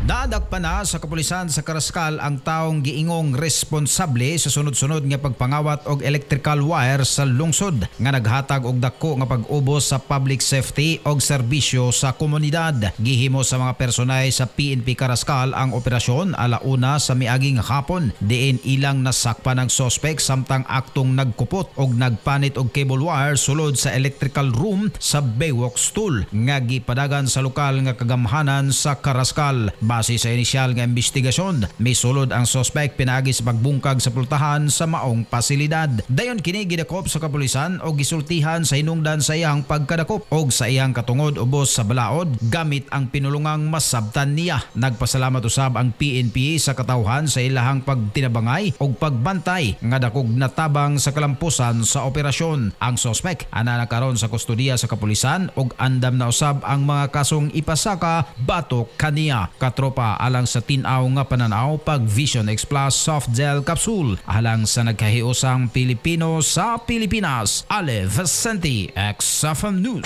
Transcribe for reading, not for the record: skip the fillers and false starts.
Nadakpan na sa kapulisan sa Carrascal ang taong giingong responsable sa sunod-sunod nga pagpangawat og electrical wire sa lungsod nga naghatag og dako nga pag-ubos sa public safety og serbisyo sa komunidad. Gihimo sa mga personay sa PNP Carrascal ang operasyon 1:00 sa miaging hapon, diin ilang nasakpan ang sospek samtang aktong nagkupot og nagpanit og cable wire sulod sa electrical room sa Baywalk Stool nga gipadagan sa lokal nga kagamhanan sa Carrascal. Base sa inisyal nga investigasyon, misulod ang sospek pinaagi sa pagbungkag sa pultahan sa maong pasilidad. Dayon kini gidakop sa kapulisan og gisultihan sa hinungdan sa iyang pagkadakop og sa iyang katungod ubos sa balaod gamit ang pinulungang masabtan niya. Nagpasalamat usab ang PNP sa katawhan sa ilahang pagtinabangay og pagbantay nga dakog natabang sa kalampusan sa operasyon. Ang sospek ana na karon sa kustodiya sa kapulisan og andam na usab ang mga kasong ipasaka batok kaniya. Katropa, alang sa tin-aw nga pananaw, pag Vision X Plus Soft Gel Capsule, alang sa nagkahiusang Pilipino sa Pilipinas. Ale Vicente, XFM News.